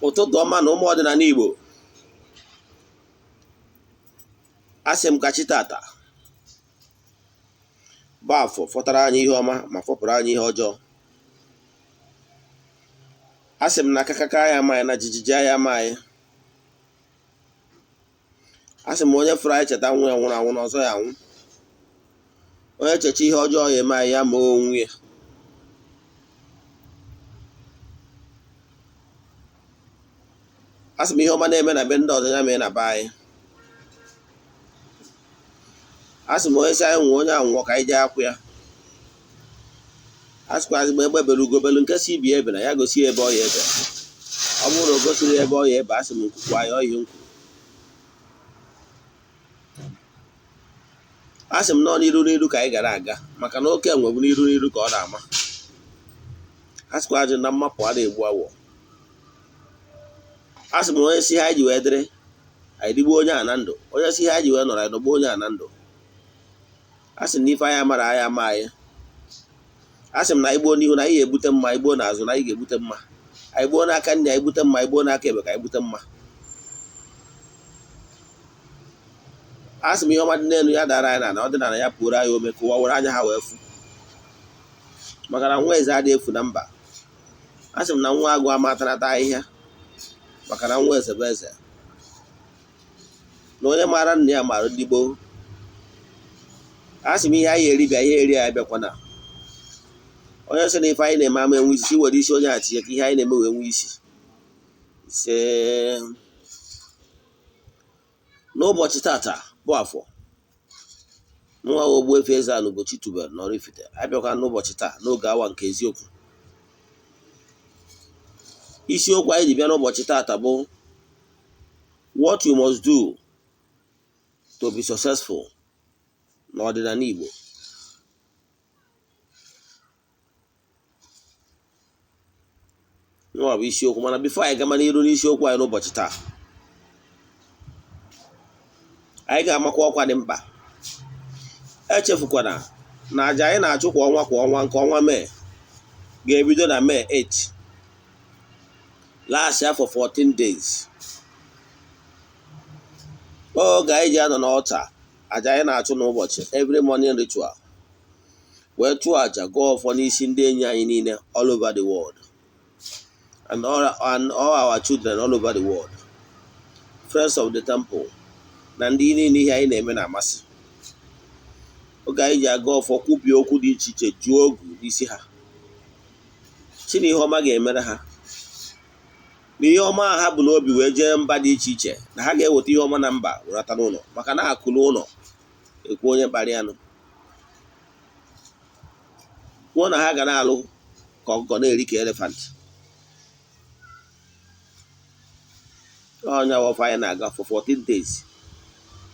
Ụtụtụ ọma na ụmụ ọdịnala Igbo. Asị m ka chi tata bụ afọ fọtara anyị ihe ọma ma fọpụrụ anyị ihe ọjọọ. Asị m na akakaka ya ama anyị na jijiji ya ama anyị. Asị m onye fụrụ anyị cheta nwa ya nwụrụ anwụ na ọzọ ya anwụ. Onye checha ihe ọjọọ ya eme anyị ya ma onwe ya. Asị m ihe ọma na-eme na be ndị ọzọ ya mee na be anyị. Asị m onye si anyị nwụọ onye anwụọ ka anyị jee akwụ ya. A sịkwa azịgba egbe bere ugo belu nke si ibi ebe na ya gosi ya ebe ọ ya ebe. Ọ bụrụ na o gosiri ya ebe ọ ya ebe, asị m nkwukwu anyị ọ ihe nkwu. Asị m nọọ n'iru n'iru ka anyị gara aga maka na oke enwe bụ n'iru n'iru ka ọ na-ama. A sịkwa ajụ na mmapụ a na-egbu awọ. Asị m onye si ha anyị ji wee dịrị anyị digbuo onye a na ndụ, onye si ha anyị ji wee nọrọ anyị nọgbuo onye a na ndụ. Asị m na ife anyị amara anyị ama anyị. Asị m na anyị gbuo n'ihu na anyị ga-ebute mma, anyị gbuo n'azụ na anyị ga-ebute mma, anyị gbuo n'aka nri anyị gbute mma, anyị gbuo n'aka ebe ka anyị gbute mma. Asị m ihe ọma dị n'elu ya dara anyị n'ala, ọdịnala ya pụrụ anyị ome ka ụwa were anya ha wee fụ, maka na nwa eze adịghị efu na mba. Asị m na nwa agụ ama atanata ahịhịa, maka na nwa eze bụ eze, na onye maara nna ya maara ndị gboo. Asị m ihe anyị eri bịa ihe eri anyị bịakwana. Onye sị na ife anyị na-eme ama enwe isi, were isi onye a tinye ka ihe anyị na-eme wee nwee isi. Ise. N'ụbọchị tata bụ afọ, nwa Ogbuefi Eze-Ana Ugochi tubelu n'Oraifite abịakwa n'ụbọchị taa n'oge awa nke eziokwu. Isiokwu anyị ji bịa n'ụbọchị tata bụ what you must do to be successful n'ọdịnala Igbo. Nwa bụ isiokwu, mana before anyị gama n'iru n'isiokwu anyị n'ụbọchị taa, anyị ga-amakwa ọkwa dị mkpa. Echefukwana na aja anyị na-achụ kwa ọnwa kwa ọnwa nke ọnwa Mee ga-ebido na Mee 8 last ya for 14 days. Oge anyị ji anọ n'ọta aja anyị na-achụ n'ụbọchị every morning ritual wee chụọ aja gụọ ọfọ n'isi ndị enyi anyị niile all over the world and all our children all over the world, friends of the temple na ndị niile ihe anyị na-eme na-amasị. Oge anyị ji aga ọfọ kwubie okwu dị iche iche jụọ ogu n'isi ha, si na ihe ọma ga-emere ha, na ihe ọma ha bụ n'obi wee jee mba dị iche iche, na ha ga-eweta ihe ọma na mba werata n'ụlọ, maka na akụrụ ụlọ ekwu onye kparịa anụ kwuo na ha ga na-alụ ka ọkụkọ na-eri ka elephant. Onye ọfọ anyị na-aga for 14 days.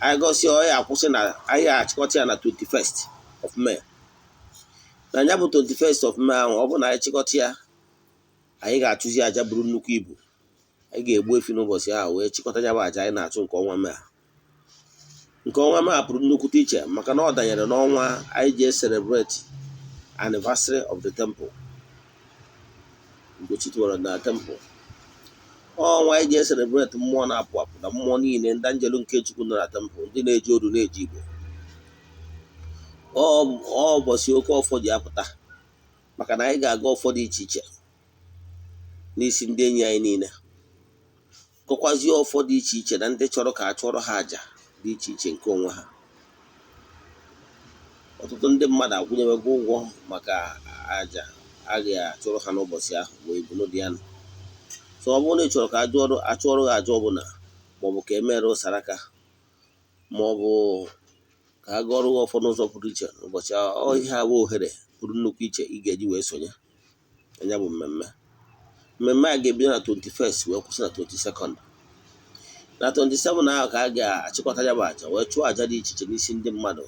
Anyị gosi ọ ya akwụsị na anyị achịkọta ya na 21st of May. Na ya bụ 21st of May ahụ, ọ bụ na anyị chịkọta ya, anyị ga-achụzi aja buru nnukwu ibu. Anyị ga-egbu efi n'ụbọchị ahụ wee chịkọta ya bụ aja anyị na-achụ nke ọnwa May. Nke ọnwa May pụrụ nnukwute iche maka na ọ danyere n'ọnwa anyị ji celebrate anniversary of the temple, Ugochi tubelu na temple. Ọnwa anyị ji celebrate mmụọ na-apụ apụ na mmụọ niile ndị anjelu nke Chukwu nọ na temple, ndị na-eji oru na-eji Igbo. Ọ ụbọchị oke ọfọ ji apụta, maka na anyị ga-aga ọfọ dị iche iche n'isi ndị enyi anyị niile, gọkwazie ọfọ dị iche iche na ndị chọrọ ka a chụọrọ ha àjà dị iche iche nke onwe ha. Ọtụtụ ndị mmadụ akwụnyewego ụgwọ maka àjà a ga-achụrụ ha n'ụbọchị ahụ ma ebunu dị ya nụ. So ọ bụrụ na ị chọrọ ka achụọrụ gị àjà ọbụla, maọbụ ka e mere saraka, maọbụ ka a gọọrọ gị ọfọ n'ụzọ pụrụ iche n'ụbọchị ahụ, ọ ihe a bụ ohere pụrụ nnukwu iche ị ga-eji wee sonye ya bụ mmemme. Mmemme a ga-ebido na 21st wee kwụsị na 22nd. Na 27 ahụ ka a ga-achịkọta ya bụ àjà wee chụọ àjà dị iche iche n'isi ndị mmadụ,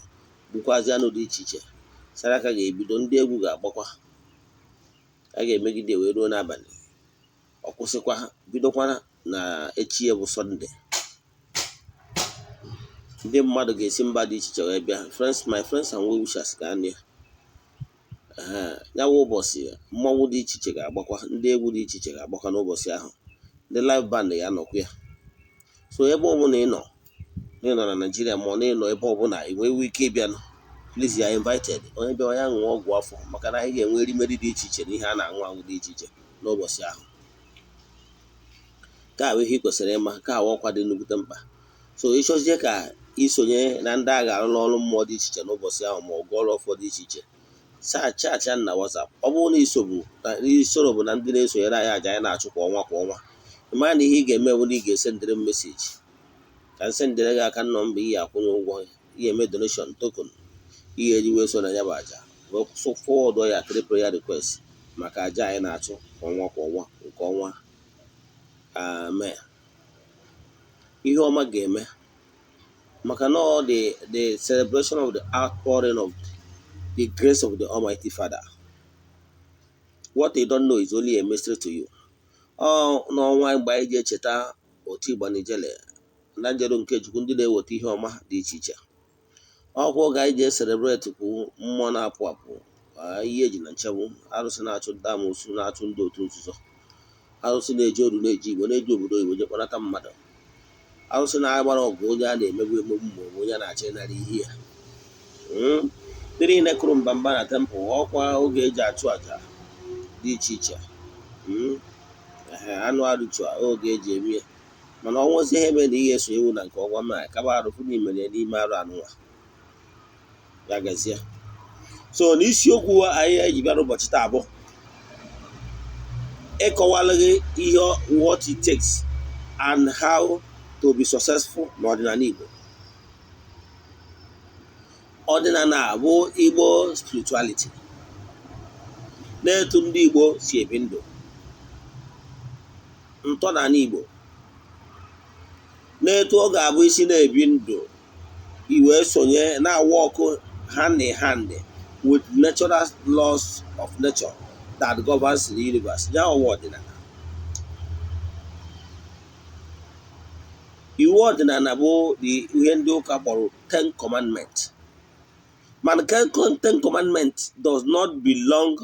gbukwazi anụ dị iche iche. Saraka ga-ebido, ndị egwu ga-agbakwa, a ga-emegide wee ruo n'abalị, ọ kwụsịkwa bidokwa na echi ya bụ Sọnde. Ndị mmadụ ga-esi mba dị iche iche wee bịa. Friends, my friends and well wishers ga-anọ ya. Ya wụ ụbọchị mmọnwụ dị iche iche ga-agbakwa, ndị egwu dị iche iche ga-agbakwa n'ụbọchị ahụ. Ndị live band ya nọkwa ya. So ebe ọbụla ị nọ, na ị nọ na Naịjirịa ma ọ na ịnọ ebe ọbụla ị nweghị ike ịbịanụ, please, you are invited. Onye bịawa, ya ṅụọ ọgwụ afọ, maka na anyị ga-enwe erimeri dị iche iche na ihe a na-aṅụ aṅụ dị iche iche n'ụbọchị ahụ. Nke a bụ ihe ị kwesịrị ịma. Nke a bụ ọkwa dị nnukwute mkpa. So ịchọzie ka isonye na ndị a ga-arụ n'ọrụ mmụọ dị iche iche n'ụbọchị ahụ, ma ọ gụọ ọrụ ọfọ dị iche iche, chat na WhatsApp. Ọ bụrụ na isobu na isoro bụ na ndị na-esonyere anyị aja anyị na-achụ kwa ọnwa kwa ọnwa, ị mara na ihe ị ga-eme bụ na ị ga-esendịrị m message ka m sendịrị gị aka nọmba ihe akwụnye ụgwọ ihe eme donation token ihe eji wee so na ya bụ aja, wee forward ya three prayer request maka aja anyị na-achụ kwa ọnwa kwa ọnwa nke ọnwa. Amen. Ihe ọma ga-eme, maka na ọ the celebration of the outpouring of the grace of the Almighty Father. What you don't know is only a mystery to you. Ọ n'ọnwa mgbe anyị ji echeta otu Igba na Ijele na njeru nke Chukwu, ndị na-eweta ihe ọma dị iche iche. Ọkwa oge anyị ji e-celebrate kwu mmụọ na-apụ apụ, ihe eji na nchegbu, arụsị na-achụ ndị amoosu, na-achụ ndị otu nzuzo, arụsị na-eji oru, na-eji igbo, na-eji obodo oyibo je kpọnata mmadụ, arụsị na-agbara ọgụ onye a na-emegbu emegbu ma ọ bụ onye a na-achọ ịnara ihe ya. Ndị niile kụrụ mbamba na temple. Ọkwa oge eji achụ àjà dị iche iche, anụ ritual oge eji eme ya. Mana ọnwụzi ihe mere na ihe eso ewu na nke ọnwa ma kaba arụfụ n'imere ya n'ime arụ anụnwa ya gazie. So n'isiokwu anyị eji bịara ụbọchị taa bụ ịkọwalụ gị ihe, what it takes and how to be successful n'ọdịnala Igbo. Ọdịnala bụ Igbo spirituality, na-etu ndị Igbo si ebi ndụ, ntọala Igbo, na-etu ọ ga-abụ isi na-ebi ndụ i wee sonye na work hand in hand with natural laws of nature that governs the universe. Ya ọwa ọdịnala. Iwu ọdịnala bụ ihe ndị ụka kpọrọ Ten Commandment, mana Ten Commandment does not belong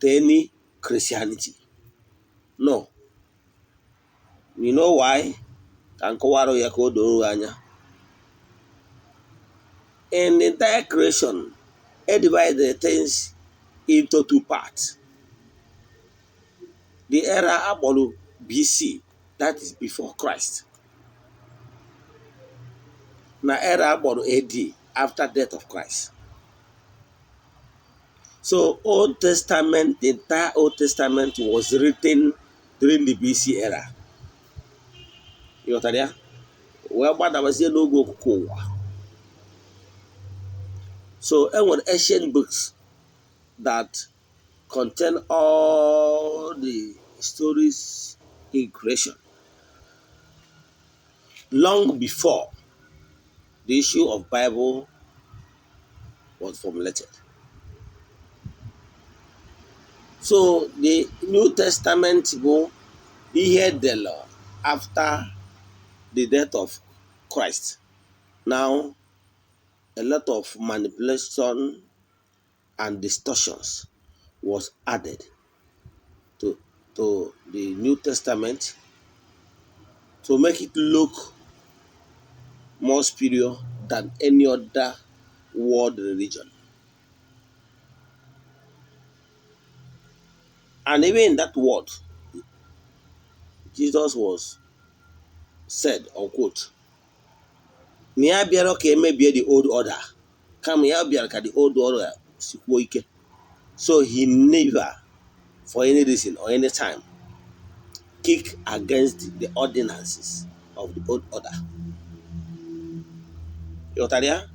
to any Christianity. No, you know why? Ka m kọwara ya ka o doo anya. In the entire creation, e divide the things into two parts: the era akpọrọ BC, that is before Christ, na era akpọrọ AD, after death of Christ. So Old Testament, the entire Old Testament was written during the BC era. Ịghọtara ya? Wee gbadabazie n'oge okuku ụwa. So e nwere ancient books that contain all the stories in creation long before the issue of Bible was formulated. So the New Testament bụ ihe edelu after the death of Christ. Now, a lot of manipulation and distortions was added to the New Testament to make it look more superior than any other world religion. And even in that word, Jesus was said, unquote, na ya bịara ka emebie the old order, kama ya bịara ka the old order sikwuo ike. So he never, for any reason or any time, kick against the ordinances of the old order. Ịghọtara ya?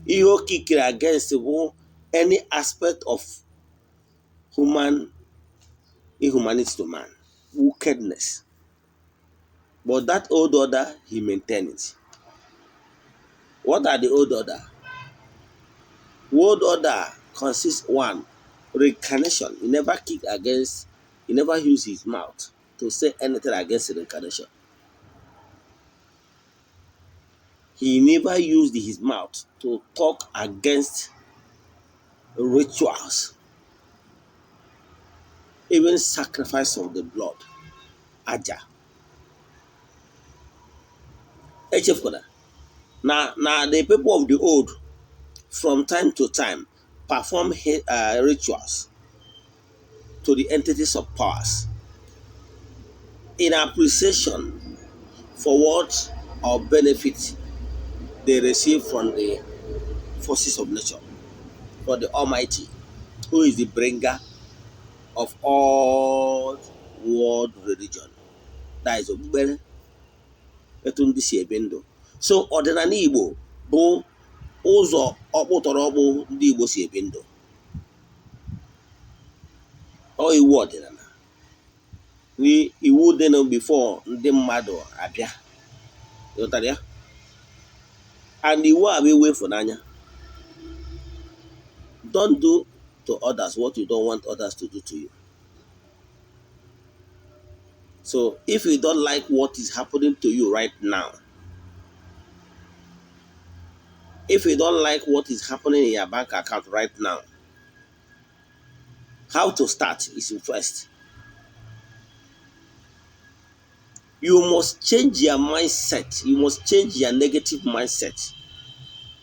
Ihe o kikere against bụ any aspect of human inhumanity to man, wickedness. But that old order, he maintained it. What are the old order? Old order consists, one, reincarnation. He never kick against, he never used his mouth to say anything against reincarnation. He never used his mouth to talk against rituals, even sacrifice of the blood. Aja echefukwara na the people of the old from time to time perform rituals to the entities of powers in appreciation for what or benefit they receive from the forces of nature, for the Almighty, who is the bringer of all world religion. That is okpukpere etu ndị si ebi ndụ. So ọdịnala Igbo bụ ụzọ ọkpụtọrọkpụ ndị Igbo si ebi ndụ. Ọ iwu ọdịnala iwu dịnụ before ndị mmadụ abịa, ịghọtara ya? And iwu a bụ iwu ịfụnanya. Don't do to others what you don't want others to do to you. So if you don't like what is happening to you right now, if you don't like what is happening in your bank account right now, how to start is first. You must change your mindset. You must change your negative mindset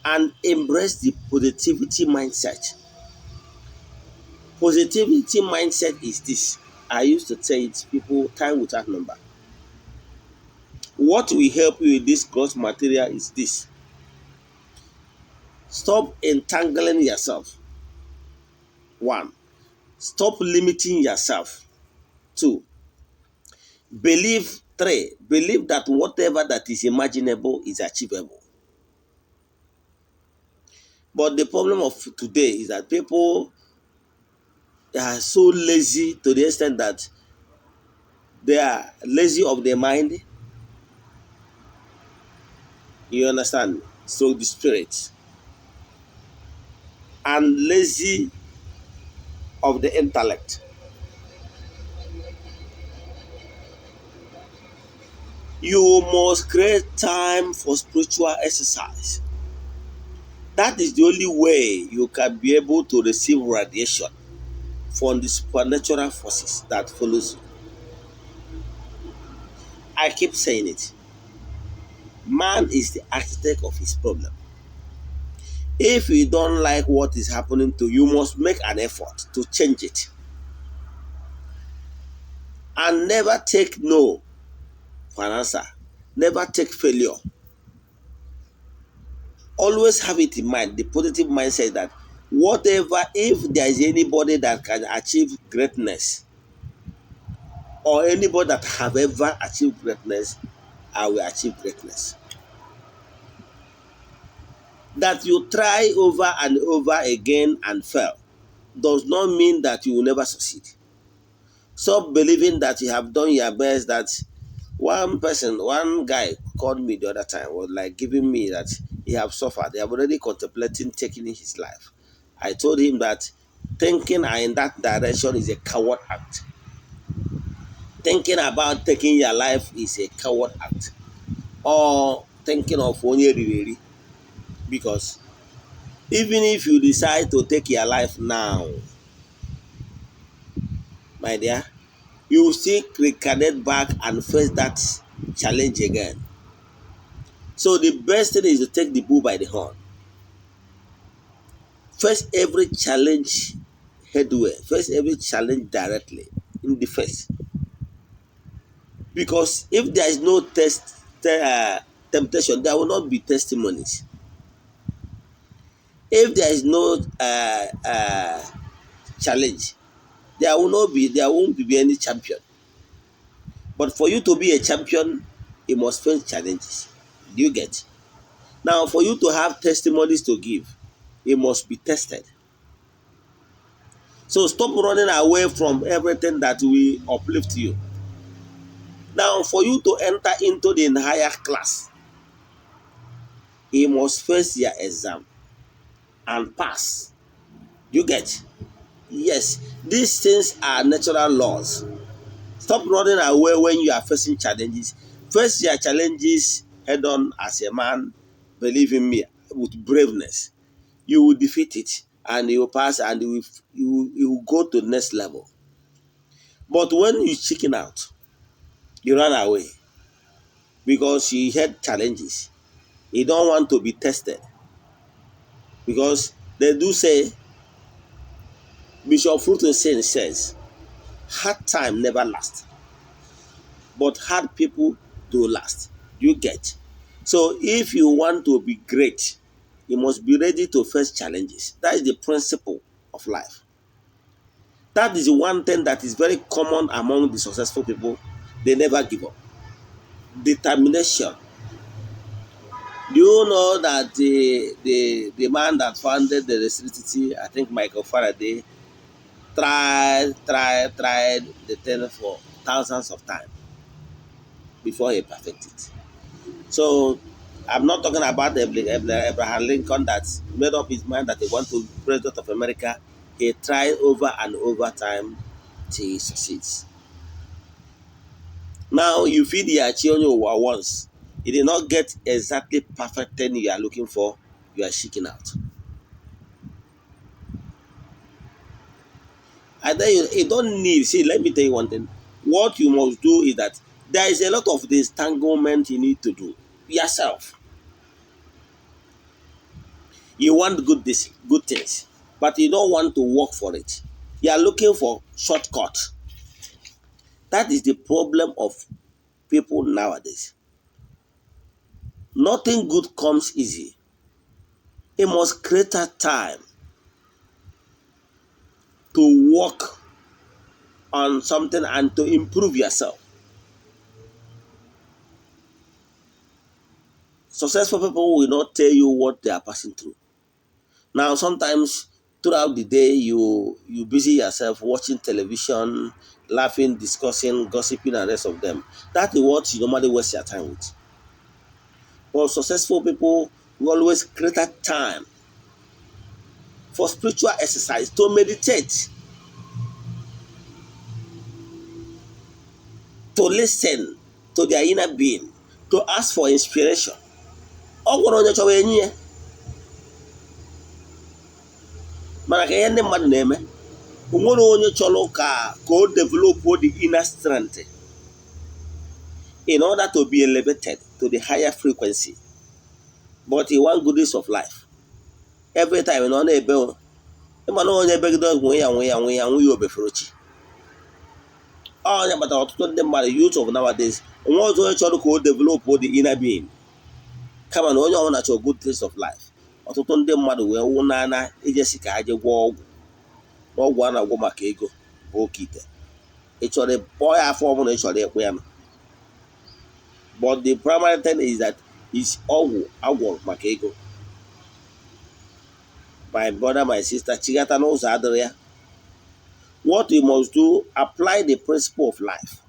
and embrace the positivity mindset. Positivity mindset is this. I used to tell it people time without number. What will help you in this gross material is this. Stop entangling yourself. 1. Stop limiting yourself. 2. Believe. 3. Believe that whatever that is imaginable is achievable. But the problem of today is that people are so lazy to the extent that they are lazy of their mind. You understand? So the spirit. And lazy of the intellect. You must create time for spiritual exercise. That is the only way you can be able to receive radiation from the supernatural forces that follows you. I keep saying it. Man is the architect of his problem. If you don't like what is happening to you, you must make an effort to change it. And never take no for an answer. Never take failure. Always have it in mind, the positive mindset that whatever, if there is anybody that can achieve greatness, or anybody that have ever achieved greatness, I will achieve greatness. That you try over and over again and fail does not mean that you will never succeed. Stop believing that you have done your best. That one person, one guy called me the other time, was like giving me that he have suffered. They have already contemplating taking his life. I told him that thinking in that direction is a coward act. Thinking about taking your life is a coward act. Or thinking of onye riri. Because even if you decide to take your life now, my dear, you will still reincarnate back and face that challenge again. So the best thing is to take the bull by the horn. Face every challenge headway. Face every challenge directly in the face. Because if there is no temptation, there will not be testimonies. If there is no challenge, there won't be any champion. But for you to be a champion, you must face challenges. Do you get? Now, for you to have testimonies to give, it must be tested. So stop running away from everything that will uplift you. Now, for you to enter into the higher class, you must face your exam and pass. You get? Yes, these things are natural laws. Stop running away when you are facing challenges. Face your challenges head on as a man. Believe in me, with braveness. You will defeat it and you will pass, and you will go to the next level. But when you chicken out, You run away because you had challenges. You don't want to be tested because they do say, Bishop Fruto says, hard time never lasts, but hard people do last. You get. So if you want to be great, you must be ready to face challenges. That is the principle of life. That is the one thing that is very common among the successful people. They never give up. Determination. Do you know that the man that founded the electricity, I think Michael Faraday, tried the thing for thousands of times before he perfected it. So I'm not talking about Abraham Lincoln that made up his mind that he wanted to be president of America. He tried over and over time till he succeeds. Now you feed your children once. You did not get exactly perfect thing you are looking for, you are shaking out. And then you don't need, see, let me tell you one thing. What you must do is that there is a lot of disentanglement you need to do yourself. You want good things, but you don't want to work for it. You are looking for shortcut. That is the problem of people nowadays. Nothing good comes easy. You must create a time to work on something and to improve yourself. Successful people will not tell you what they are passing through. Now, sometimes throughout the day, you busy yourself watching television, laughing, discussing, gossiping, and rest of them. That is what you normally waste your time with. But successful people will always create a time for spiritual exercise, to meditate, to listen to their inner being, to ask for inspiration. Ọ gwara onye chọrọ enyi ya mana ka ihe ndị mmadụ na-eme, o nwere onye chọrọ ka o develop the inner strength in order to be elevated to the higher frequency. But he want goodies of life. Every time ọ na-ebe ịma na onye ebegide nwe ya nwe ya nwe ya nwe ya obefere chi. Onye kpatara ọtụtụ ndị mmadụ youth of nowadays onwe ọzọ onye chọrọ ka o develop the inner being, kama na onye ọbụla chọrọ good taste of life. Ọtụtụ ndị mmadụ wee wụ n'ana ijesi ka ha je gwọọ ọgwụ n'ọgwụ a na-agwọ maka ego bụ oke ite. Ị chọrọ kpọọ ya afọ ọbụla ị chọrọ ịkpụ ya nọ. But the primary thing is that is ọgwụ agwọrọ maka ego. My brother, my sister, chigata n'ụzọ adịrị ya. What you must do, apply the principle of life.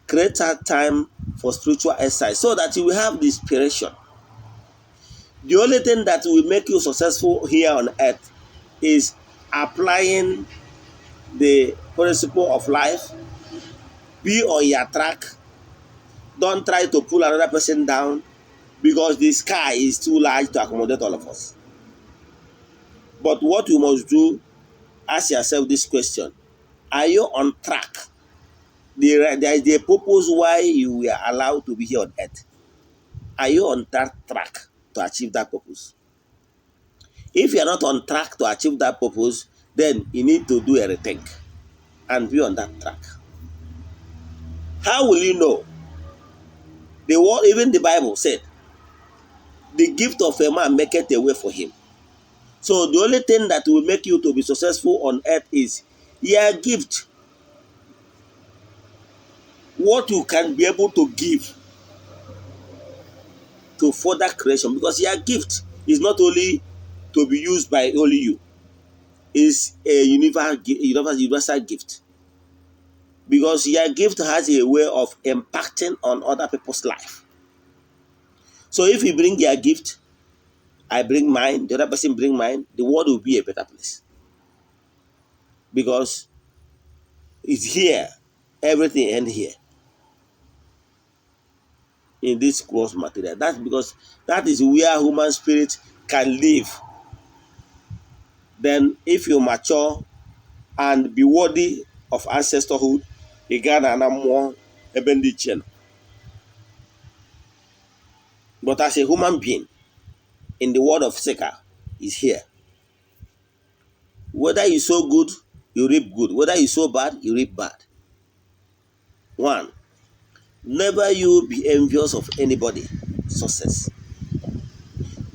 Create that time for spiritual exercise so that you will have the inspiration. The only thing that will make you successful here on earth is applying the principle of life. Be on your track. Don't try to pull another person down because the sky is too large to accommodate all of us. But what you must do, ask yourself this question. Are you on track? There is a purpose why you were allowed to be here on earth. Are you on that track to achieve that purpose? If you are not on track to achieve that purpose, then you need to do a rethink and be on that track. How will you know? The word, even the Bible said, the gift of a man maketh a way for him. So the only thing that will make you to be successful on earth is your gift. What you can be able to give to further creation, because your gift is not only to be used by only you. It's a universal gift. Because your gift has a way of impacting on other people's life. So if you bring your gift, I bring mine, the other person bring mine, the world will be a better place. Because it's here, everything ends here. In this gross material. That's because that is where human spirit can live. Then if you mature and be worthy of ancestorhood, ị gaa na ana mmụọ ebe ndị ichie nọ. But as a human being in the world of physical is here. Whether you sow good, you reap good. Whether you sow bad, you reap bad. One, never you be envious of anybody success.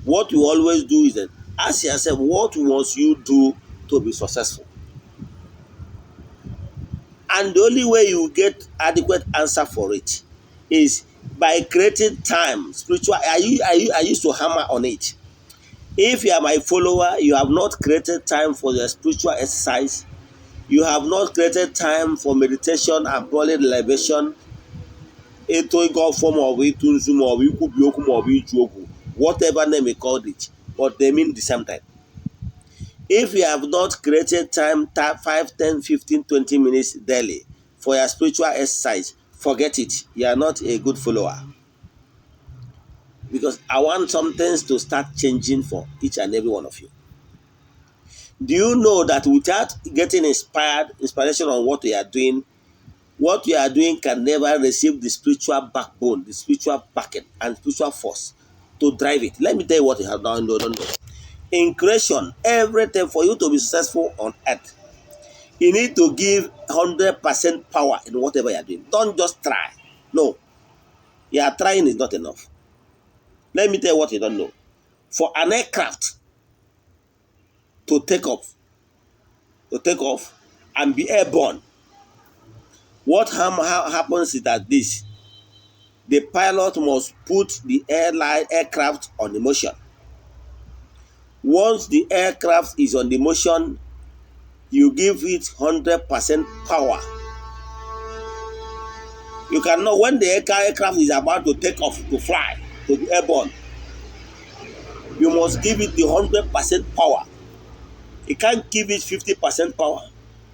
What you always do is that ask yourself, what must you do to be successful? And the only way you get adequate answer for it is by creating time. Spiritual, I used to hammer on it. If you are my follower, you have not created time for your spiritual exercise. You have not created time for meditation and body elevation. Ịtụ ịga ọfọ maọbụ ịtụ nzu maọbụ ikwubi okwu maọbụ iju okwu, whatever name you called it, but they mean the same thing. If you have not created time, 5, 10, 15, 20 minutes daily for your spiritual exercise, forget it. You are not a good follower. Because I want some things to start changing for each and every one of you. Do you know that without getting inspiration on what you are doing, what you are doing can never receive the spiritual backbone, the spiritual backing, and spiritual force to drive it? Let me tell you what you have done, don't know. In creation, everything for you to be successful on earth, you need to give 100% power in whatever you are doing. Don't just try. No. You are trying is not enough. Let me tell you what you don't know. For an aircraft to take off and be airborne, what happens is that the pilot must put the aircraft on the motion. Once the aircraft is on the motion, you give it 100% power. You cannot, when the aircraft is about to take off, to fly, to be airborne, you must give it the 100% power. You can't give it 50% power.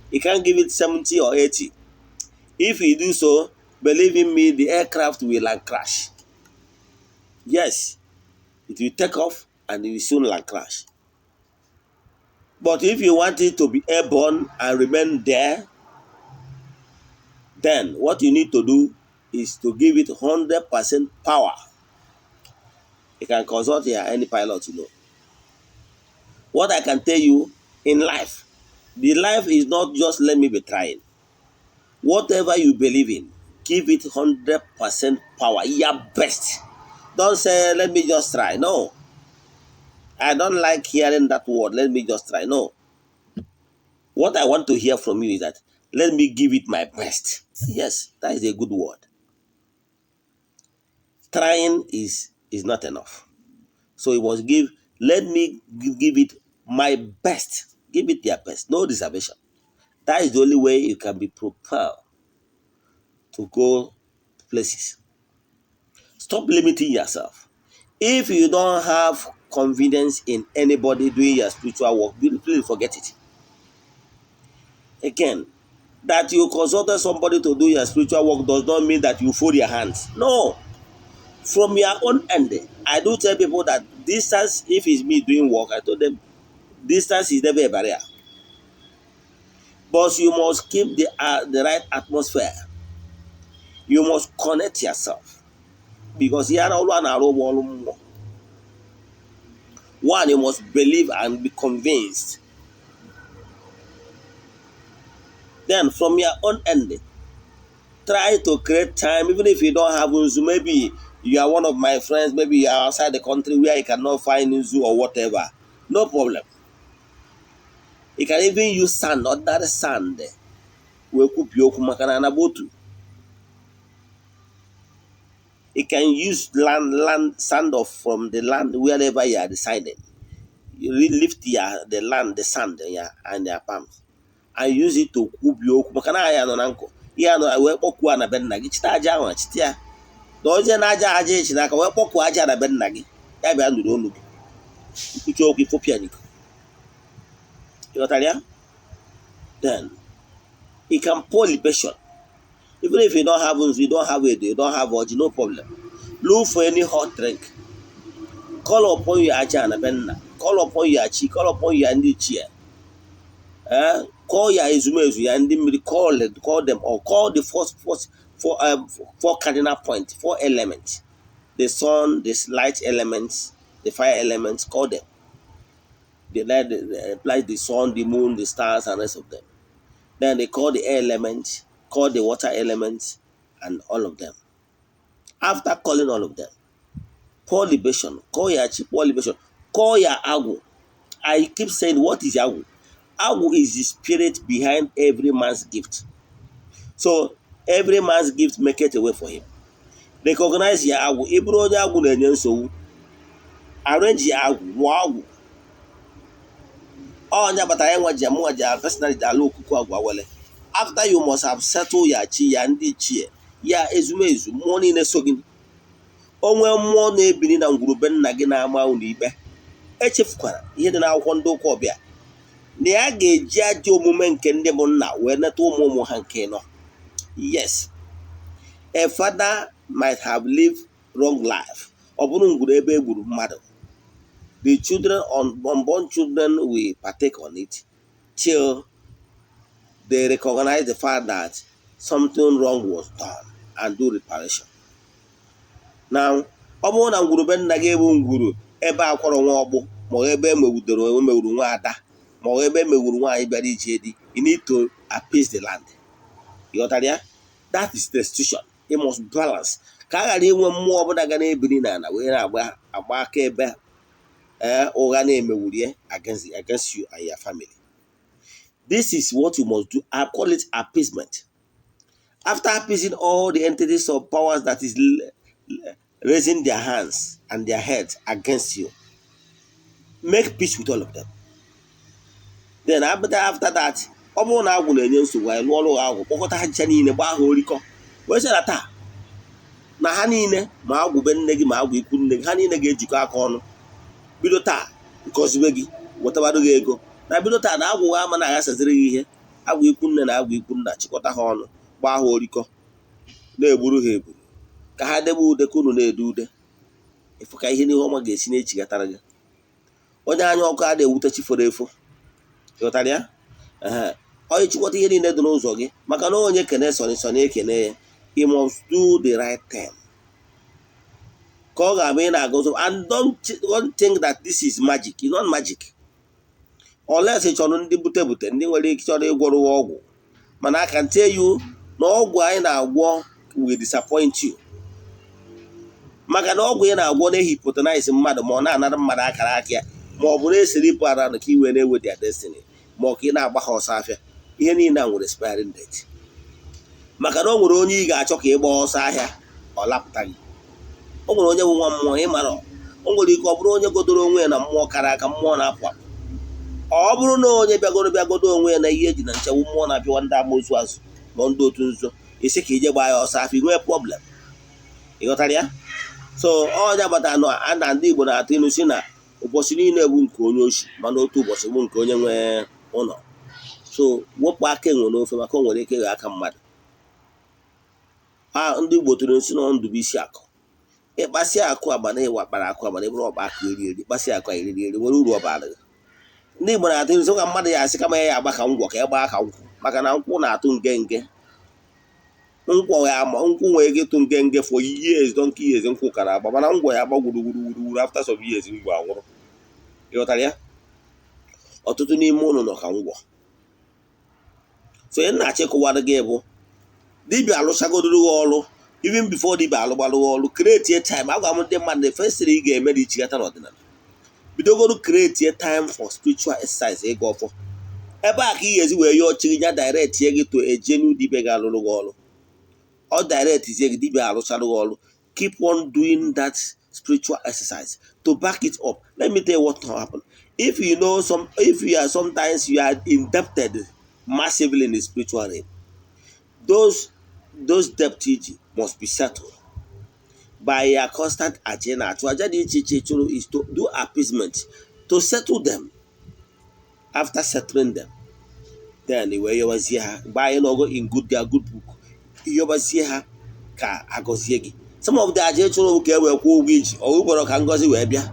You can't give it 70 or 80. If you do so, believe in me, the aircraft will land crash. Yes, it will take off and it will soon land crash. But if you want it to be airborne and remain there, then what you need to do is to give it 100% power. You can consult here any pilot you know. What I can tell you in life, the life is not just let me be trying. Whatever you believe in, give it 100% power. Your best. Don't say, let me just try. No. I don't like hearing that word, let me just try. No. What I want to hear from you is that, let me give it my best. Yes, that is a good word. Trying is not enough. So it was give, let me give it my best. Give it their best. No reservation. That is the only way you can be propelled to go places. Stop limiting yourself. If you don't have confidence in anybody doing your spiritual work, please forget it. Again, that you consulted somebody to do your spiritual work does not mean that you fold your hands. No. From your own end, I do tell people that distance, if it's me doing work, I told them distance is never a barrier. But you must keep the right atmosphere. You must connect yourself. Because here one, you must believe and be convinced. Then from your own end, try to create time, even if you don't have Nzu. Maybe you are one of my friends, maybe you are outside the country where you cannot find Nzu or whatever. No problem. You can even use sand, ordinary sand. You can use sand off from the land wherever you are deciding. You lift the land, the sand, and your palms, and use it to kwubi okwu maka na ya nọ na nkụ ihe anọ wee kpọkuo na be nna gị chite aja ahụ chite ya na oje na aja aja echi n'aka wee kpọkuo aja na be nna gị ya bịa nụrụ olu gị ikwuchi okwu ifopịa n'iko. Ịghọtara ya? Then you can pour libation. Even if you don't have nzu, you don't have edo, you don't have oji, no problem. Look for any hot drink. Call upon your aja na be nna. Call upon your chi. Call upon your ndị ichie. Call your ezumezu, ya ndị mmiri, call them, or call the Four cardinal points, four elements: the sun, the light elements, the fire elements. Call them the light, like the sun, the moon, the stars, and rest of them. Then they call the air element, call the water element, and all of them. After calling all of them, pour libation, call your chi, pour libation, call your agwu. I keep saying, what is agwu? Agwu is the spirit behind every man's gift. So every man's gift make it a way for him. Recognize your agwu. Ị bụrụ onye agwụ na-enye nsogbu, arrange your agwụ, mụọ agwụ. Onye batara ya nwa ji mụnwa ji personally ji ala okuku agwụ awele. After, you must have settled ya chi, ya ndị ichie, ya ezumezu, mmụọ niile so gị. Onwe mmụọ na-ebiri na ngwurube nna gị na-ama unu ikpe. Echefukwara ihe dị n'akwụkwọ ndị ụka ọbịa na ya ga-eji ajọ omume nke ndị bụ nna wee neta ụmụ ụmụ ha nke nọ. Yes, a father might have lived wrong life. Ọ bụrụ ngwuru ebe e gburu mmadụ, the children, unborn children, will partake on it till they recognize the fact that something wrong was done and do reparation. Now, ọ bụrụ na ngwurube nna gị bụ ngwuru ebe akwọrọ nwa ọgbụ, ma ọ ebe emewudoro emewuru nwa ada, ma ọ ebe emewuru nwaanyị bịara ije di, you need to appease the land. Ịghọtara ya? That is restitution. You must balance ka a ghara inwe mmụọ ọbụla ga na-ebiri n'ala wee na-agba agba aka ebe ee ụgha na-emewurie against you and your family. This is what you must do. I call it appeasement. After appeasing all the entities of powers that is raising their hands and their heads against you, make peace with all of them. Then after that, ọ bụrụ na agwụ na-enye nsogbu, anyị lụọ ọrụ agwụ, kpọkọta ha ncha niile, gbaa ha orikọ, wee sị na taa na ha niile, ma agwụ be nne gị, ma agwụ ikwu nne gị, ha niile ga-ejikọ aka ọnụ bido taa gọziwe gị, wetabarụ gị ego. Na bido taa na agwụ ha ama na-aghasaziri gị ihe. Agwụ ikwu nne na agwụ ikwu nna, chịkọta ha ọnụ, gbaa ha orikọ, na-egburu ha eburu ka ha debe ude, ka unu na-ede ude. Ịfụ ka ihe n'ihe ọma ga-esi na-echigatara gị. Onye anya ọkụ a na-ewute chi foro efo. Ịghọtara ya? Ee, onye chịkọta ihe niile dị n'ụzọ gị, maka na onye kene sọnị sọnị ekene ya. You must do the right thing ka ọ ga-abụ ị na-agụzụ. And don't think that this is magic. It's not magic unless ị chọrọ ndị bute bute, ndị nwere ike chọrọ ịgwọrọ ọgwụ. Mana I can tell you na ọgwụ anyị na-agwọ will disappoint you, maka na ọgwụ ị na-agwọ na-ehypnotize mmadụ, ma ọ na-anara mmadụ akara aka ya, ma ọ bụ na-esiri ara ka iwe na-ewe their destiny, ma ọ ka ị na-agba ha ọsọ afịa. Ihe niile a nwere expiring date, maka na o nwere onye ị ga-achọ ka ị gbaa ọsọ ahịa, ọ lapụta gị. O nwere onye bụ nwa mmụọ ị mara. O nwere ike ọ bụrụ onye godoro onwe ya na mmụọ kara aka, mmụọ na-apụ apụ. Ọ bụrụ na onye bịagoro bịagodo onwe ya na ihe eji na nchewu mmụọ na-apịwa ndị amoosu azụ, ma ndị otu nzuzo, isi ka ije gbaa ya ọsọ afọ, inwee problem. Ị ghọtara ya? So ọnya gbata na a na ndị Igbo na-atụ ilu si na ụbọchị niile bụ nke onye oshi, mana otu ụbọchị bụ nke onye nwe ụlọ. So wepụ aka enwe n'ofe, maka o nwere ike ịghọ aka mmadụ. A ndị Igbo tụrụ nsi na ndụ bụ isi akụ. Ịkpasị akụ agbana, ịwa kpara akụ agbana, ịbụrụ ọkpa akụ eri eri, kpasị akụ eriri eri nwere uru ọ bara gị. Ndị Igbo na-atụ nso ka mmadụ ya asị kama ya agba ka ngwọ, ka ya gbaa ka nkwụ, maka na nkwụ na-atụ nge nge. Nkwọ ya ama nkwụ nwere ike ịtụ nge nge for years, donkey years, nkwụ ka na-agba. Mana ngwọ ya agba gwuru gwuru gwuru gwuru, after some years ngwọ anwụrụ. Ịghọtara ya? Ọtụtụ n'ime ụnụ nọ ka ngwọ. So ihe na-achọ ịkụwara gị bụ, dibịa alụchagodoro gị ọrụ, even before dibịa alụgbalụ gị ọrụ, create time. Agwa m ndị mmadụ, the first thing ị ga-eme dị ichigata n'ọdịnala, bidogoro create time for spiritual exercise, ịga ọfọ. Ebe a ka ị ga-ezi wee yọọ chi gị, ya direct ye gị to a genuine dibịa ga-alụrụ gị ọrụ. Ọ direct zie gị, dibịa alụcharụ gị ọrụ, keep on doing that spiritual exercise to back it up. Let me tell you what will happen. If you know some, if you are, sometimes you are indebted massively in the spiritual realm, those debt must be settled by your constant aja na-achụ, aja dị iche iche chụrụ, is to do appeasement, to settle them. After settling them, then wee yọbazie ha. Mgbe anyị nọgo in good their good book, yọbazie ha ka agọzie gị. Some of the aja chụrụ ka e wee kwụọ ụgwọ iji ọ gwụkwọrọ ka ngọzi wee bịa.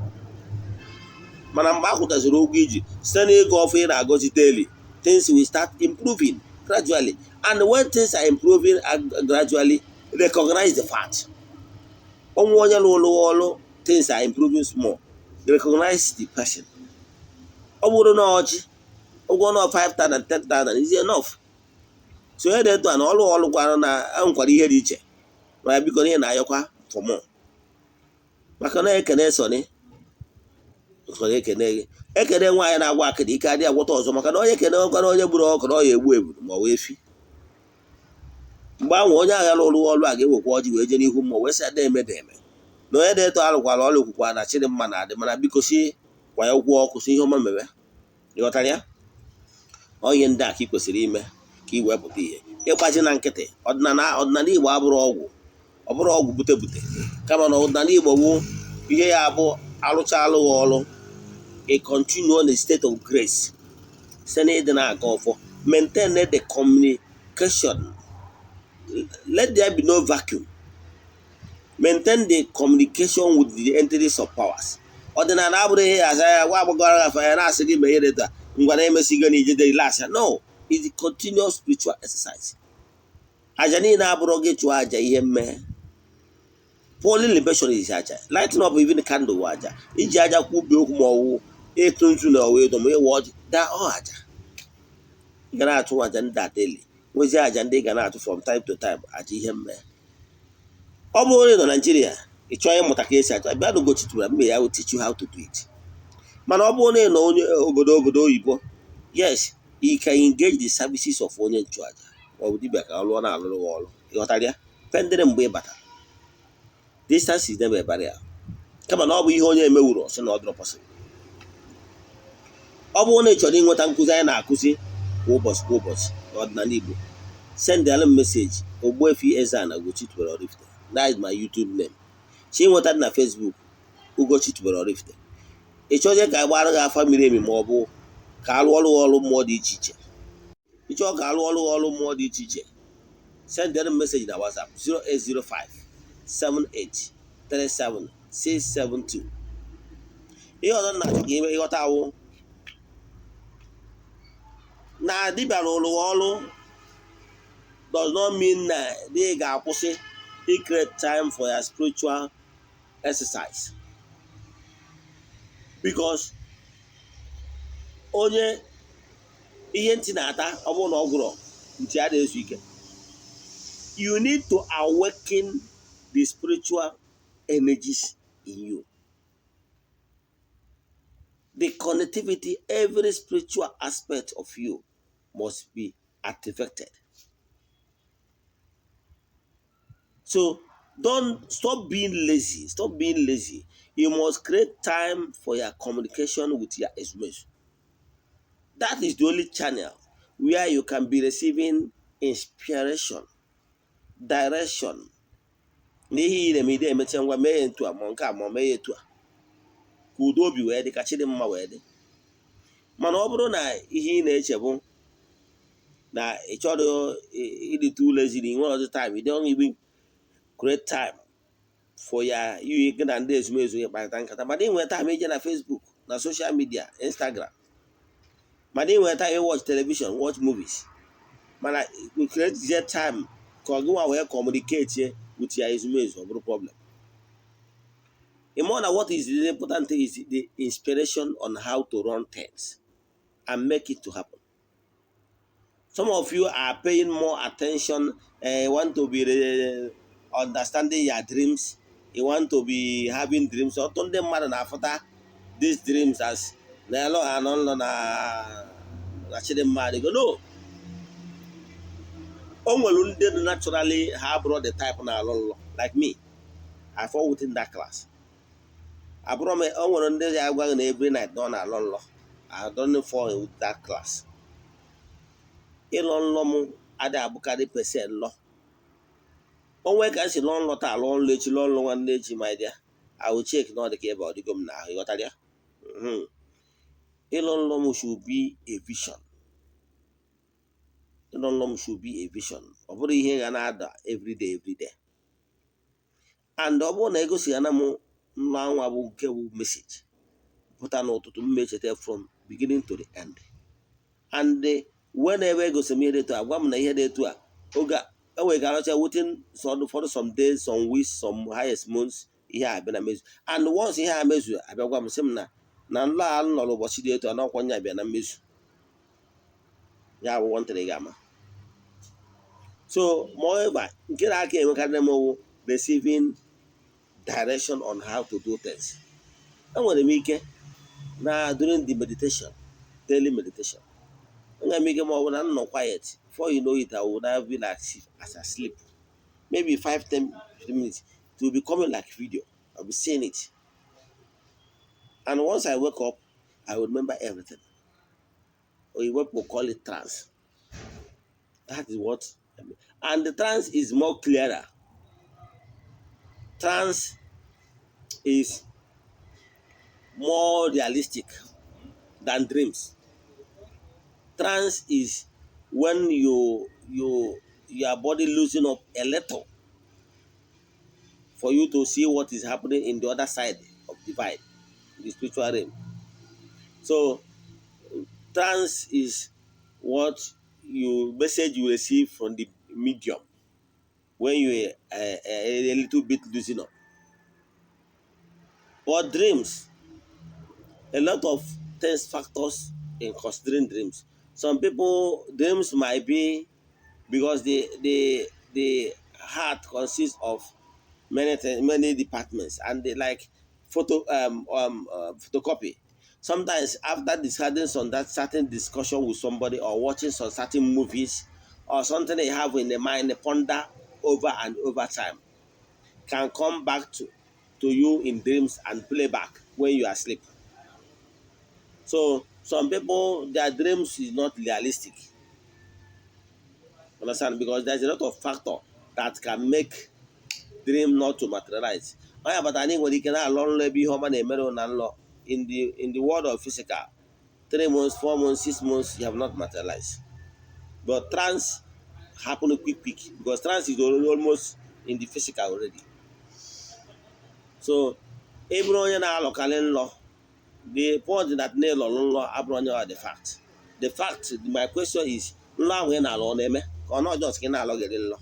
Mana mgbe a kwụtaziri ụgwọ iji site n'ịga ọfụ ị na-agọzi daily, things will start improving gradually. And when things are improving gradually, Recognize the fact. Onwe onye lụrụ ọrụ, things are improving small, recognize the person. Ọ bụrụ na ọjị ụgwọ na 5,000, 10,000 is enough. So onye dị etu a na ọrụ ọrụ kwara na enwekwara ihe dị iche, mana biko, ihe na-ayọkwa for more, maka na ekene sọni sọrọ ekene gị, ekene nwaanyị na-agwa akịdị ike adịghị agwọta ọzọ, maka na onye kene nwekwara onye gburu ọkụ na ọ ya egbu eburu ma ọ wee efi. Mgbe ahụ onye agha rụrụ ọrụ a ga-ewekwa ọjị wee jee n'ihu mmụọ wee sị ada eme eme na onye na-eto arụkwara ọrụ kwukwa na chịrị mma na-adị, mana biko si kwa ya ụgwọ ọkụ, si ihe ọma mebe. Ịghọtara ya? Onye ndị a ka ị kwesịrị ime ka ị wee pụta ihe. Ịgbaji na nkịtị, ọdịnala ọdịnala Igbo abụrụ ọgwụ, ọ bụrụ ọgwụ bute bute, kama na ọdịnala Igbo bụ ihe ya bụ arụcha alụghị ọrụ, a continue on a state of grace site na ịdị na-aga ọfọ. Maintain the communication, let there be no vacuum. Maintain the communication with the entities of powers. Ọdịnala abụrụ ihe aza ya gwa agbagara afa ya na-asị gị mee ihe dị taa, ngwa na emesigo na ijede relax. No, it's a continuous spiritual exercise. Aja niile abụrụ gị chụọ aja ihe mmehie. Pouring libation is aja. Lighting up even candle wụ aja. Iji aja kwubi okwu ma ọwụ ịtụ nzu na ọwa edo ma ịwa ọjị da ọ aja. Ị ga na-achụ aja ndị a daily, nwezie aja ndị ị ga na-achụ from time to time, aja ihe mmehie. Ọ bụrụ na ị nọ Naijiria, ị chọọ ịmụta ka esi achụ, bịa n'Ugochi tụrụ mgbe ya will teach you how to do it. Mana ọ bụrụ na ị nọ onye obodo oyibo, yes, you can engage the services of onye nchụaja ma ọ bụ dibịa ka ọ lụọ na-alụrụ gị ọrụ. Ịghọtara ya? Pendịrị mgbe ị batara, distance is never a barrier, kama na ọ bụ ihe onye emewuru sị na ọ dịrọ possible. Ọ bụrụ na ị chọrọ ịnweta nkụzi anyị na-akụzi kwa ụbọchị kwa ụbọchị n'ọdịnala Igbo, send alụ m message, Ogbuefi Eze-Ana Ugochi tubelu Oraifite. That is my YouTube name. Chi nweta dị na Facebook, Ugochi tubelu Oraifite. Ị chọzie ka a gbara gị afa miri emi ma ọ bụ ka alụ ọrụ ọrụ mmụọ dị iche iche, ị chọọ ka alụ ọrụ ọrụ mmụọ dị iche iche, send them message na WhatsApp, 0805 78 37 672. Ihe ọzọ na-achọ ka ime ịghọta awụ na dibịa rụrụ ọrụ does not mean na ị ga-akwụsị create time for your spiritual exercise, because onye ihe ntị na-ata, ọ bụrụ na ọ gwụrọ ntị a na-ezu ike. You need to awaken the spiritual energies in you, the connectivity. Every spiritual aspect of you must be activated. So don't stop being lazy. Stop being lazy. You must create time for your communication with your ezumezu. That is the only channel where you can be receiving inspiration, direction n'ihe ị na-eme. Ide emecha ngwa, mee ya etu a, ma nke a, ma mee ya etu a, ka udo obi wee dị, ka chi dị mma wee dị. Mana ọ bụrụ na ihe ị na-eche bụ na ị chọrọ ịdị too lazy na ị nwere ọzọ time, you don't even create time for ya gị na ndị ezumezu gị kparịta nkata, mana ị nwere time ije na Facebook, na social media, Instagram, mana ị nwere time watch television, watch movies, mana you create time ka ọ gị nwa wee communicate with ya ezumezu, ọ bụrụ problem. Ị na what is the important thing is the inspiration on how to run things and make it to happen. Some of you are paying more attention, want to be understanding your dreams, you want to be having dreams. Ọtụtụ ndị mmadụ na-afụta these dreams as na elo ha nọ nlọ na chidimma adịgo. No, o nwere ndị dị naturally ha abụrụ the type na-alụ nlọ. Like me, I fall within that class. Abụrụ m o nwere ndị ya agwa gị na every night na ọ na-alọ nlọ. I don't fall with that class. Ịlọ nlọ m adịghị abụkarị percent nlọ onwe ka m si lọọ nlọ taa, lụọ nlọ echi, lụọ nlọ nwanne echi. My dear, I will check na ọ dị ka ebe ọ dịgo m n'ahụ. Ịghọtara ya? Ịlọ nlọ m should be a vision. Ịlọ nlọ m should be a vision. Ọ bụrụ ihe ga na-ada everyday everyday, and ọ bụrụ na egosi ya na m nlọ anwa bụ nke bụ message pụta n'ụtụtụ, m echeta from beginning to the end. And whenever egosi m ihe dị etu a, gwa m na ihe dị etu a oge a Enwere ike arọcha within some, for some days, some weeks, some highest months, ihe a abịa na mmezu. And once ihe a mezu, abịa gwa m, sị m na nlọ a m nọrọ ụbọchị dị etu a n'ọkwa nya bịa na mmezu. Ya bụ one thing ị ga-ama. So moreover, nke na-aka enwekarị m wụ receiving direction on how to do things. Enwere m ike na during the meditation, daily meditation, enwere m ike ma ọ bụ na m nọ quiet, before you know it, I will now be like as I sleep, maybe 5, 10, 15 minutes, it will be coming like video. I'll be seeing it, and once I wake up, I will remember everything, or what people call it trance. That is what I mean. And the trance is more clearer. Trance is more realistic than dreams. Trance is when your body loosen up a little for you to see what is happening in the other side of the divide, the spiritual realm. So trance is what you message you receive from the medium when you are a little bit loosen up. But dreams, a lot of things, factors in considering dreams. Some people, dreams might be because the heart consists of many things, many departments, and they like photocopy. Sometimes after deciding on that certain discussion with somebody or watching some certain movies or something they have in the mind, they ponder over and over time, can come back to you in dreams and play back when you are asleep. So some people, their dreams is not realistic. Understand? Because there's a lot of factor that can make dream not to materialize. Onye bata, anyị nwere ike na-alọ nlọ ebe ihe ọma na-emere na nlọ in the world of physical, 3 months, 4 months, 6 months, you have not materialized. But trance happen quick quick because trance is almost in the physical already. So ị bụrụ onye na-alọkarị nlọ, the point that na ịlọrọ nlọ abụrụ onye ọ the fact. My question is, nlọ ahụ ị na-alọ, ọ na-eme ka ọ not just ka ị na-alọgịrị nlọ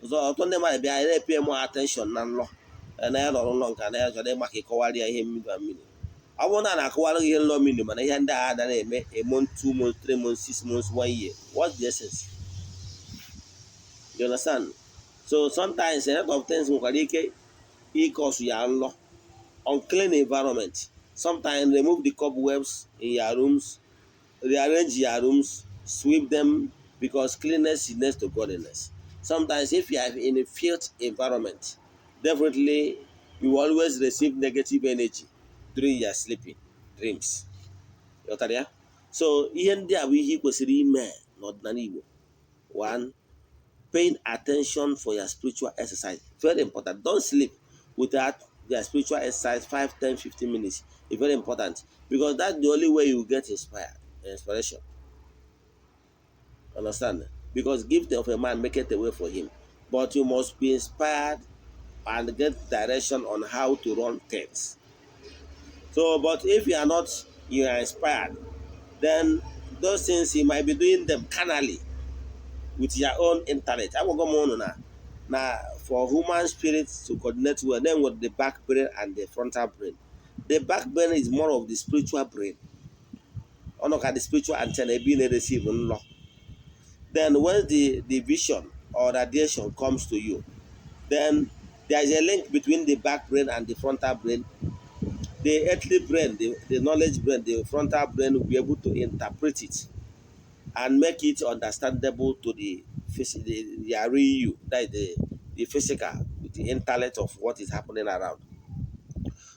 ọzọ? Ọtụtụ ndị mmadụ bịa na-epay more attention na nlọ na ya lọrọ nlọ nke na ya chọrọ ịma ka ịkọwara ya ihe mmiri na mmiri. Ọ bụrụ na a na-akọwara gị ihe nlọ mmiri, mana ihe ndị a ada na-eme a month, 2 months, 3 months, 6 months, one year, what's the essence? You understand? So sometimes a lot of things nwekwara ike ịcause ya nlọ. Unclean environment. Sometimes remove the cobwebs in your rooms, rearrange your rooms, sweep them, because cleanness is next to godliness. Sometimes if you are in a filth environment, definitely you will always receive negative energy during your sleeping dreams. Ghọtara ya? So ihe ndị a bụ ihe ị kwesịrị ime n'ọdịnala Igbo. One, paying attention for your spiritual exercise, very important. Don't sleep without their spiritual exercise, 5, 10, 15 minutes. It's very important because that's the only way you get inspired, inspiration. Understand? Because gift of a man make it a way for him, but you must be inspired and get direction on how to run things. So but if you are not, you are inspired, then those things you might be doing them carnally with your own intellect. Agwago m unu na for human spirit to coordinate well, then with the back brain and the frontal brain. The back brain is more of the spiritual brain. Ọ nọ ka the spiritual antenna ebe ị na-receive nlọ. Then when the vision or radiation comes to you, then there is a link between the back brain and the frontal brain. The earthly brain, the knowledge brain, the frontal brain will be able to interpret it and make it understandable to the real you, that is the physical, with the intellect of what is happening around.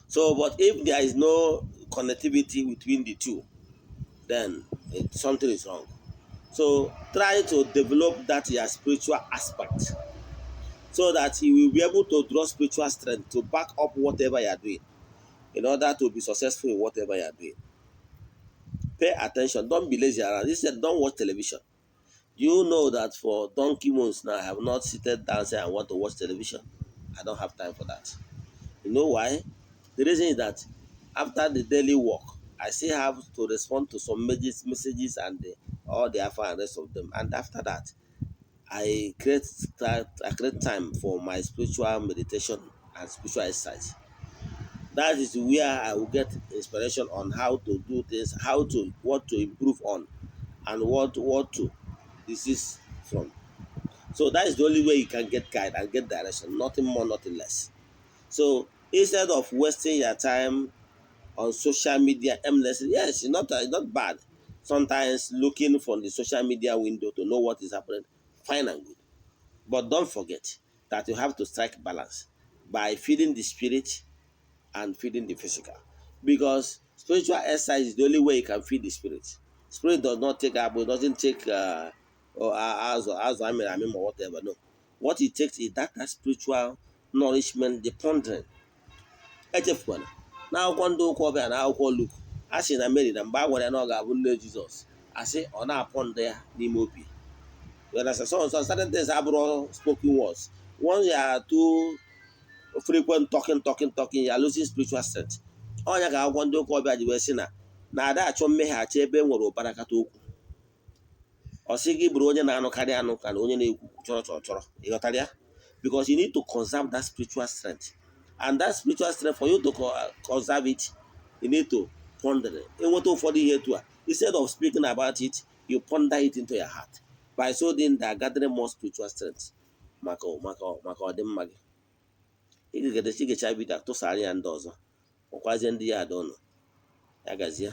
So, but if there is no connectivity between the two, then something is wrong. So try to develop that your spiritual aspect so that you will be able to draw spiritual strength to back up whatever you are doing in order to be successful in whatever you are doing. Pay attention. Don't be lazy around. This said, don't watch television. You know that for donkey months now, I have not seated down say I want to watch television. I don't have time for that. You know why? The reason is that after the daily work, I still have to respond to some messages and all the alpha and rest of them. And after that, I create time for my spiritual meditation and spiritual exercise. That is where I will get inspiration on how to do things, how to what to improve on, and what to desist from. So that is the only way you can get guide and get direction, nothing more, nothing less. So instead of wasting your time on social media aimlessly, yes, it's not bad. Sometimes looking from the social media window to know what is happening, fine and good. But don't forget that you have to strike balance by feeding the spirit and feeding the physical. Because spiritual exercise is the only way you can feed the spirit. Spirit does not take up, it doesn't take or as I mean, or whatever. No. What it takes is that spiritual nourishment, the pondering. Echefukwana na akwụkwọ ndị ụka ọbịa na akwụkwọ Luk, a sị na Mary, na mgbe a gwara ya na ọ ga-abụ nne Jizọs, asị ọ na-apọ ndụ ya n'ime obi. You understand? So certain things abụrụ spoken words. Once you are too frequent talking, talking, talking, you are losing spiritual strength. Ọnya ka akwụkwọ ndị ụka ọbịa ji wee sị na ada achọ mmeghachi ebe e nwere ụbara kata okwu. Ọ sị gị bụrụ onye na-anụkarị anụ ka na onye na-ekwu chọrọ chọrọ chọrọ. Ịghọtara ya? Because you need to conserve that spiritual strength, and that spiritual strength, for you to conserve it, you need to ponder it. Enweta ụfọdụ ihe etu a, instead of speaking about it, you ponder it into your heart. By so doing, they are gathering more spiritual strength maka ọdịmma gị. Ị ga-egedechi igecha video, tụsara ya ndị ọzọ, kpọkwazie ndị ya ada ụnụ ya gazie.